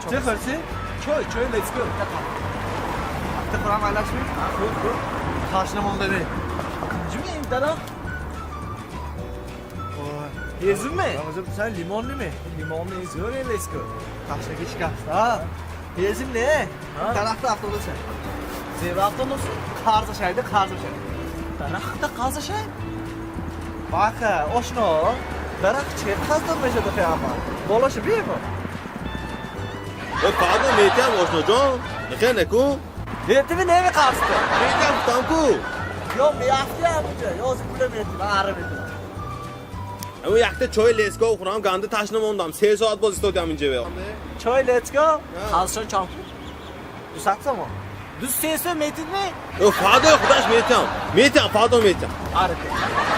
Чӣ хӯрсӣ? Чой, чой, let's go. Якта хӯрам айлашми? Хӯр, хӯр. Ташна монда бе. Ҷими дарах. Ҳезумме? Sen limonli mi? Limonli zo'r, let's go. Taşnagi shikast, ha? Hezim ne? Ha? Daraxtda avtobus. Zeva avtobus. Qarz ashaydi, qarz ashaydi. Daraxtda qazishay? Baqa, oshno, daraxt chi qarzdan meshadi qiyomat. Bolashi bemi? Фардо метиҳам, ошноҷон, нихе неку. Yetimi nemi qarzdi? Метиҳам гуфтам ку. Yo, meyafti ham uncha. Yozi pula berdi, man arib edim. Ами якта чой let's go хӯрам, ганда ташна мондам. 3 соат боз истодиам инҷа. Choy let's go. Qazishon chonku. 200 so'm. 200 so'm metidmi? Фардо худаш метиҳам. Метиҳам, фардо метиҳам. Arib.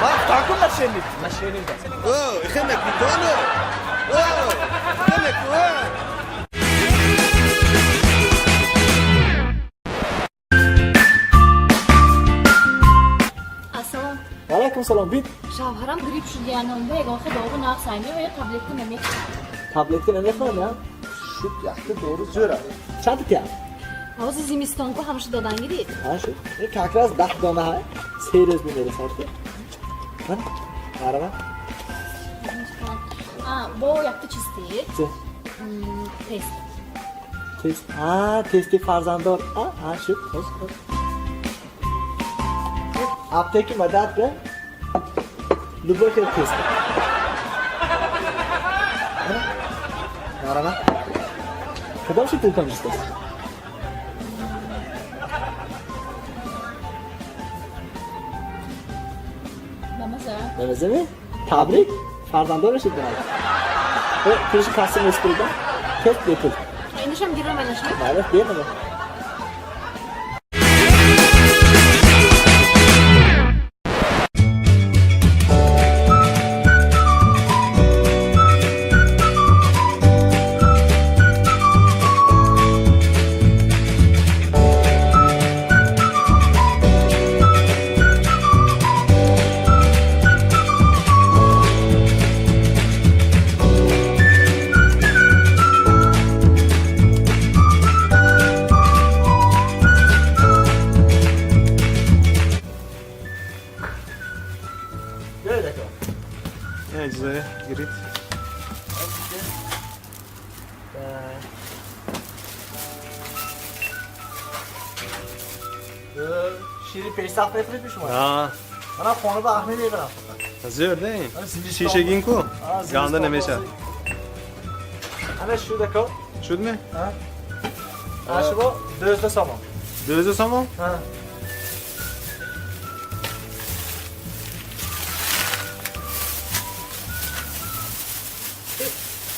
Man takum mashinlik. Mashiningda. О, ихе неку ҷоно. О, ихе неку. Ассалом. Алайкум салом, бит. Шавҳарам грипп шудиянонда ягон хел дору нағз ҳайме ё таблетка намехӯрад. Таблетка намехӯрам, я? Шуд, якта дору zo'ra. Чанд тия? Ҳозир зимистонку ҳамаша додан гирид. Ha, shu. E, как раз 10 дона ҳай. 3 рӯз мемерасад. Mana, marhamat. А, бо якта чиз тед. Чӣ? Тест. Тест. Ha, testi farzandдор. Ha, ha, shu. Xo'sh, xo'sh. Аптеки Madad da любой хел тест. Mana. Marhamat. Кадом ши пултон истос? Бамаза. Намезами? Табрик. Фарзанддор мешид. Э, пулиши касса меспуридам. Тест бепул. Инашам гирам алашми? Майли, бемалол. Böyle aka. Чизое гирид. Так. Шири пешсаф мехӯред шумо? А, Мана хона ба ахме мебарам фақат. зӯр де. Ана зимистон Шишагин ку. А, зимистон Ганда намешад. бозӣ. Ана шуд, ака. Шудми? Ha? Ha, shu 12 somon. 12 сомон? Ha.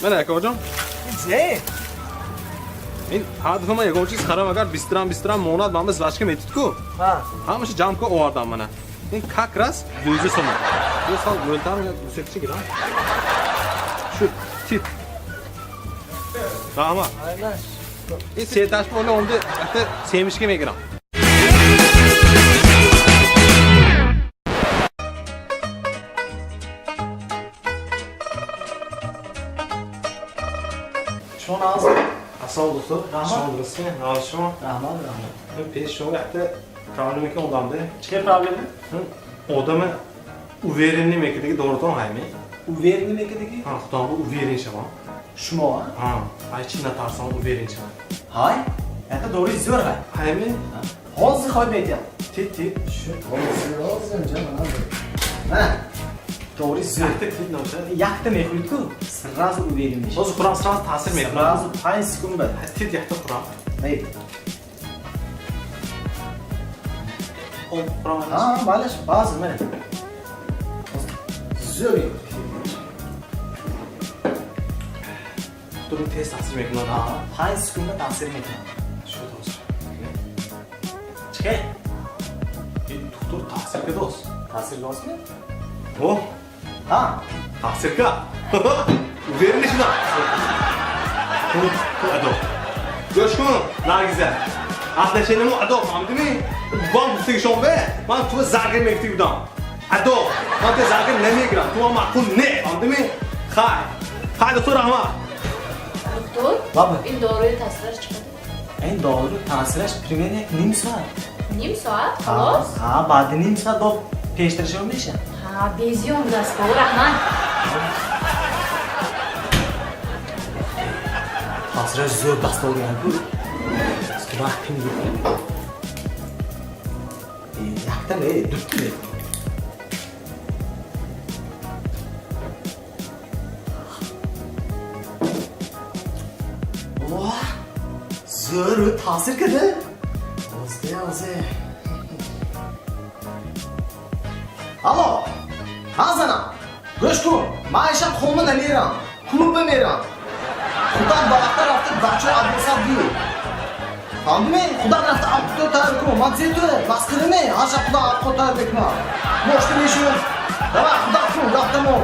Мана, акоҷон. Ин Ин ҳар дафъа ман ягон чиз харам, агар 20 дирам, 20 дирам монад, ман ба сдачка метид ку. Ha. Ҳамаша ҷамъ ку овардам, мана. Ин как раз 12 сомон. Ду сол мӯлтар як дусекчи гирам. Шуд. Тит. Раҳмат. Aynan. Ин сеташ бола онда якта семечка мегирам. Шумо нағз? Ассалом, духтур. Раҳмат. Шумо дурустми? Нағз шумо? Раҳмат, раҳмат. Ин пеш шумо якта проблема ки одамда. Чӣ проблема? Одами уверенный мекардаги дорутон ҳайми? Уверенный мекардаги? Ҳа, худо уверен шавам. Шумо, а? Ҳа, ай чи натарсам, уверен шавам. Ҳай, это дори зӯр ҳай. Ҳайми? Ҳозир хоҳ метиҳам. Тит, тит. Шуд, ҳозир, ҳозир, ҷа мана. Mana. Дори зӯр. Якта тит ноша. Якта мехӯрид ку, сразу уверен мешавӣ. Ҳозир хӯрам, сразу таъсир мекунад. Сразу 5 секунд ба. Тит, якта хӯрам. Эй. Об хӯрам. Ha, малаш, баъзе мана. Зӯр мехӯрид. Духтур, ин тез таъсир мекунад. Ha, 5 секунд ба таъсир мекунад. Шуд ҳозир. Чӣ? Ин духтур таъсир кардост. Таъсир достми? О, Ha, таъсир кард. Уверен шудам. Адо. Гӯш кун, Наргиза. Отношения мо адо, фаҳмидими? Бом гуфтагишон бе, ман ту заргир мегуфтӣ будам. Адо, ман ту заргир намегирам. Ту ман маъқул не, фаҳмидими? Хай. Хай, духтур, раҳмат. Лаба. Ин доруи таъсираш чӣ қадар? Ин дору таъсираш примерно як ним соат. Ним соат? Халос? Ҳа, баъди ним соат бо пештарашон меша. Ҳа, безиён будааст. Бо раҳмат. Таъсираш зӯр даст олган-ку. Вақт ким якта не, дутта не. Voh! Zo'r ta'sir qildi. O'zida o'zi. Алло. Ҳа, занам. Гӯш кун. Ман ишаб хона намерам. Клуб мерам. Худат ба вақта рафта бачаҳо адреса бӣ. Фаҳмидӣ? Худат рафта авқот тайёр кун. Ман зе ту масхара не. Ҳар шаб худат авқот тайёр мекунам. Мошта мешуд. Давай, худат кун, рафтамо.